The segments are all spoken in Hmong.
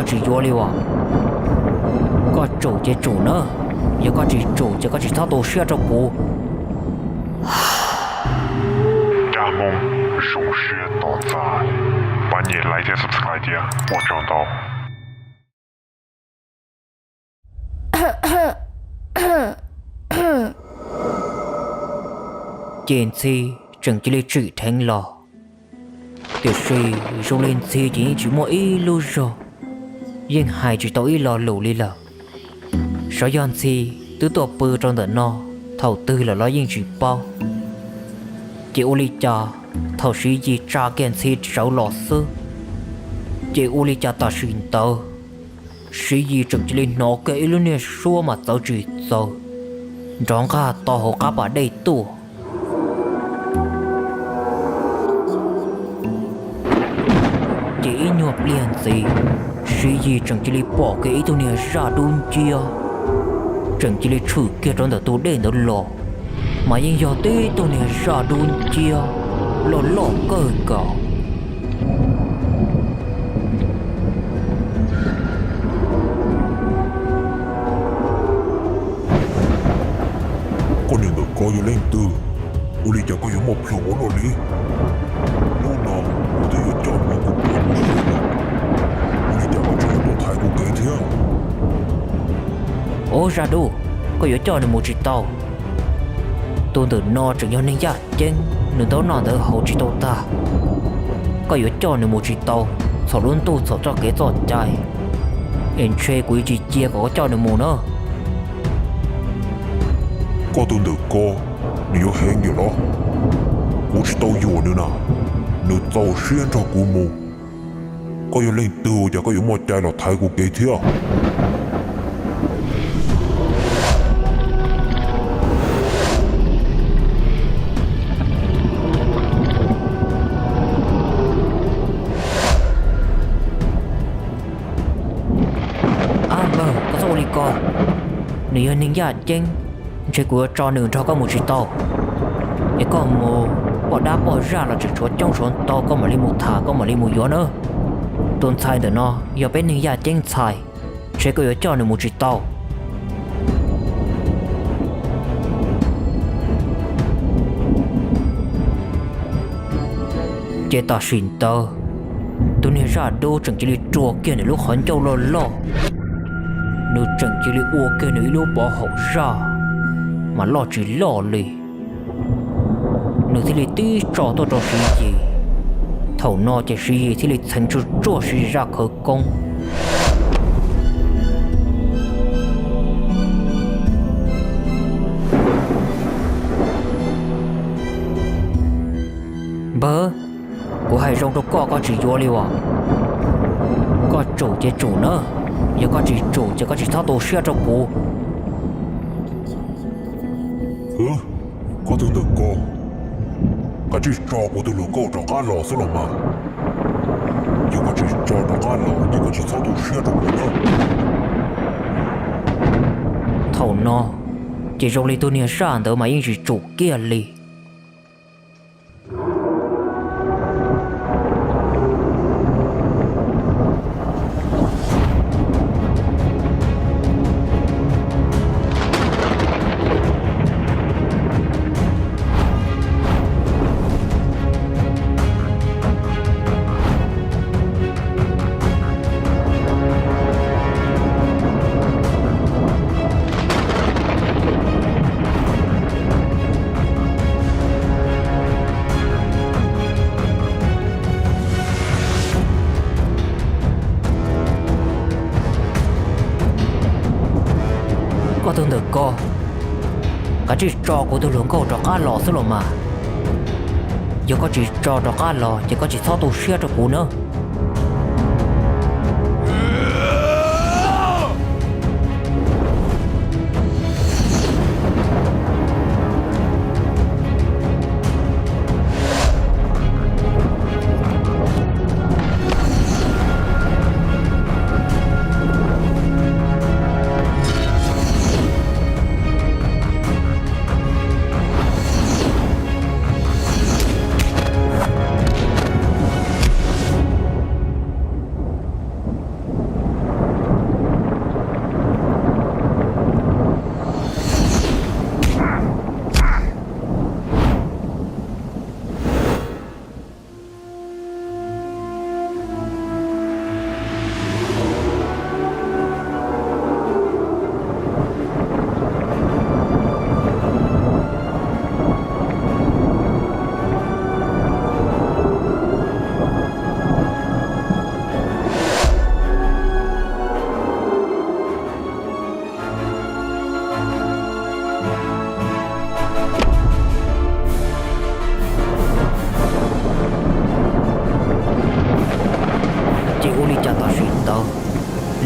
tsis yuav li as. Koj tsum ces tsum na, yog koj tsis tsum ces koj tsis txhob tu siab rau kuv. Dab Hmoob zoo siab tos txais, pab nyem like thiab subscribe thiab ua tsaug ntau. Ces Ntxhi tseem cia li tsim dheev los, tiam sis zoo li Ntxhi ces yeej tsis muaj ib lub zog, yeej hais tsis tau ib lo lus li lawm. Xyov yog Ntxhi twb tuaj pw rau ntawm no thaum twg lawm los yeej tsis paub. Ces ua li cas thaum Siv Yis tsa kiag Ntxhi sawv los xwb, ces ua li cas tam sim ntawd Siv Yis tseem cia li hnov kiag ib lub niag suab mas txawv tsis txawv nrov nqag tau hauv qab pas dej tuaj. Ces ib nyuag pliag ntxiv, Siv Yis tseem cia li pom kiag ib tug niag zaj dub nciab tseem cia li tshwm kiag rau ntawm tus dej ntawd los, mas yeej yog tib tug niag zaj dub nciab loj loj kawg nkaus. Koj niag ntawm ko yog leej twg? Ua li cas koj yuav muaj plhu ua luaj li? Hnub no kuv twb yuav coj mus ua kuv poj ua sev lawm, ua li cas koj tseem yuav tuaj thaiv kuv kev thiab? Ub, zaj dub, koj yuav coj nws mus tsis tau. Tus ntawm no tseem yog neeg yaj ceeb, nws ntaub noj ntawv haus tsis tau tag. Koj yuav coj nws mus tsis tau, txhaum lub ntuj txhaum txoj kev txoj cai, es ntshe kuv yuav tsis cia kom koj coj nws mus na. Koj tus ntawm ko, nws yuav heev yam los? Kuv tsis tau yuam nws na, nws txaus siab nrog kuv mus. Koj yog leej twg cas koj yuav muaj cai los thaiv kuv kev thiab? Ab npawg, koj txhob ua li ko. Nws yog neeg yaj ceeb, ntshe kuv yuav tso nws nrog koj mus tsis tau. Es koj mus, poj dab poj zaj los tseem tshuav coob tshuav ntau, koj mam li mus tham, koj mam li mus yuav na. Tus ntxhais ntawm no yog peb neeg yaj ceeb ntxhais, ntshe koj yuav coj nws mus tsis tau. Ces tam sim ntawd, tus niag zaj dub tseem cia li rua kiag nws lub qhov ncauj loj loj, nws tseem cia li ua kiag nws ib lub pov haum zaj mas loj tsis loj li. Nws thiaj li tib tso tuaj rau Siv Yis. Thaum no ces Siv Yis thiaj li txheev tsuj tsuaj Siv Yis zaj khawv koob. Npawg, kuv hais zoo rau koj, koj tsis yuav li as. Koj tsum ces tsum na, yog koj tsis tsum ces koj tsis txhob tu siab rau kuv. Koj tus ntawm ko, koj tsis tso kuv tus hluas nkauj rov qab los xwb los mas. Yog koj tsis tso rov qab los ces koj tsis txhob tu siab rau kuv na. Thaum no ces zoo li tus niag zaj ntawd mas yeej tsis tsum kiag li. Koj tus ntawm ko, koj tsis tso kuv tus hluas nkauj rov qab los xwb los mas. Yog koj tsis tso rov qab los ces koj tsis txhob tu siab rau kuv na.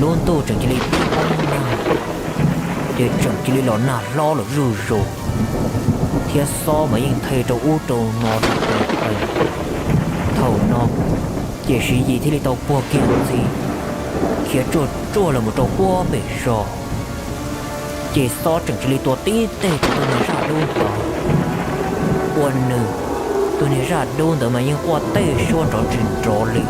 Lub ntuj tseem cia li pib poob nag, ces tseem cia li los nag hlob lawm zuj zus, thiab xob mas yeej the rau ub rau no. Thaum no ces Siv Yis thiaj li tau puag kiag ntxhi khiav tsuag tsuag los mus rau puag pem zos, ces xob tseem cia li tua tib teg rau tus niag zaj dub ntawd, ua rau nws tus niag zaj dub ntawd mas yeej quaj tej suab nrov tsis nrov li,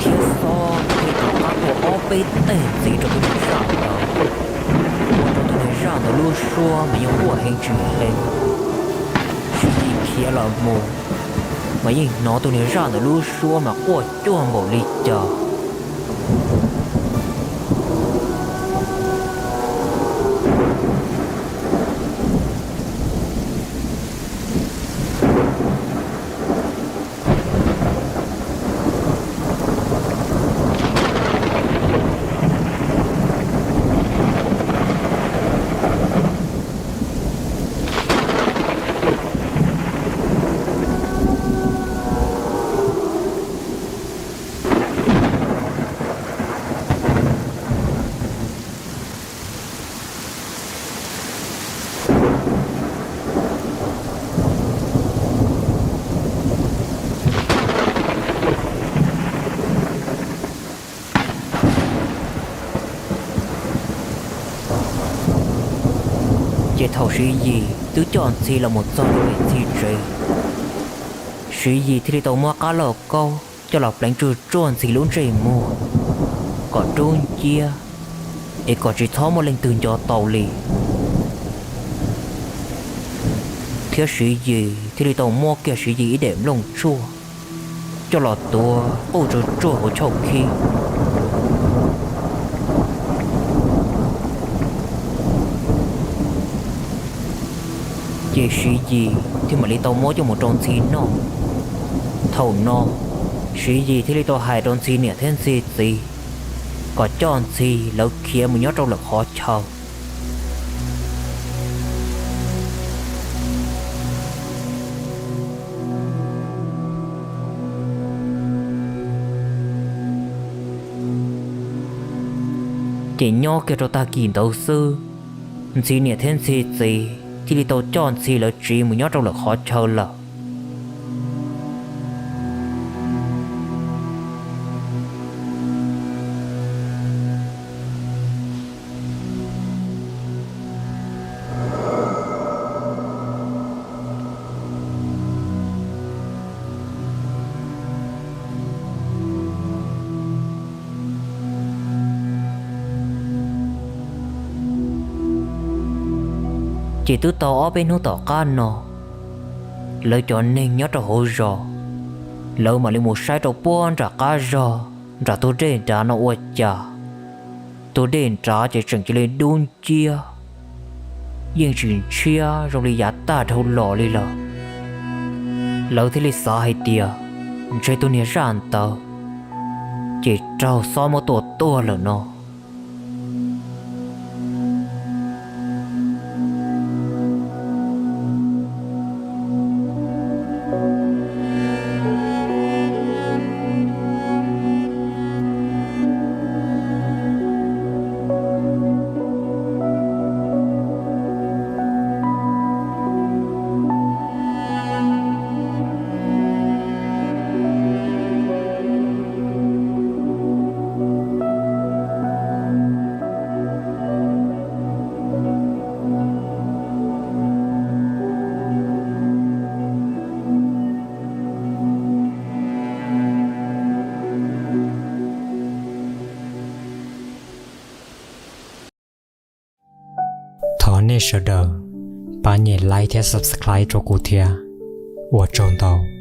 thiab xob thiaj rov qab tua ob peb teg ntxiv rau tus niag zaj ntawd, ua rau tus niag zaj ntawd lub suab mas yeej quaj heev tsis heev. Siv Yis khiav los mus mas yeej hnov tus niag zaj ntawd lub suab mas quaj cuag npaum li cas. Ces thaum Siv Yis twb coj ntxhi los mus txog rau pem ntxhi tsev, Siv Yis thiaj li tau muab qab lauj kaub coj los pleev tsuj tsuag ntxhi lub ntsej muag kom rub nciab, es kom tsis txhob muaj leej twg nco tau li. Thiab Siv Yis thiaj li tau muab kiag Siv Yis ib daim nplooj tshuaj coj los tuav quj tsuj tsuag hauv chauj khib. Ces Siv Yis thiaj mam li tau muab coj mus rau ntxhi noj. Thaum no, Siv Yis thiaj li tau hais rau ntxhi niam thiab ntxhi txiv kom coj ntxhi lawv khiav mus nyob rau lawm qhov chaw. Ces nyob kiag rau tag kis ntawd xwb, ntxhi niam thiab ntxhi txiv thiaj li tau coj ntxhi lawv tsiv mus nyob rau lawm qhov chaw lawm. Ces twb tau ob peb hnub tom qab no, lawv cov neeg nyob rau hauv zos, lawv mam li mus saib rau puag nram qab zog nram tus dej nrad no ua cas, tus dej nrad ces tseem cia li dub nciab, yeej tsis ntshiab zoo li yav tag dhau los li lawm. Lawv thiaj li xav hais tias ntshe tus niag zaj ntawd ces raug xob muab tua tuag lawm no. Thov nej sawv daws pab nyem like thiab subscribe rau kuv thiab. Ua tsaug ntau.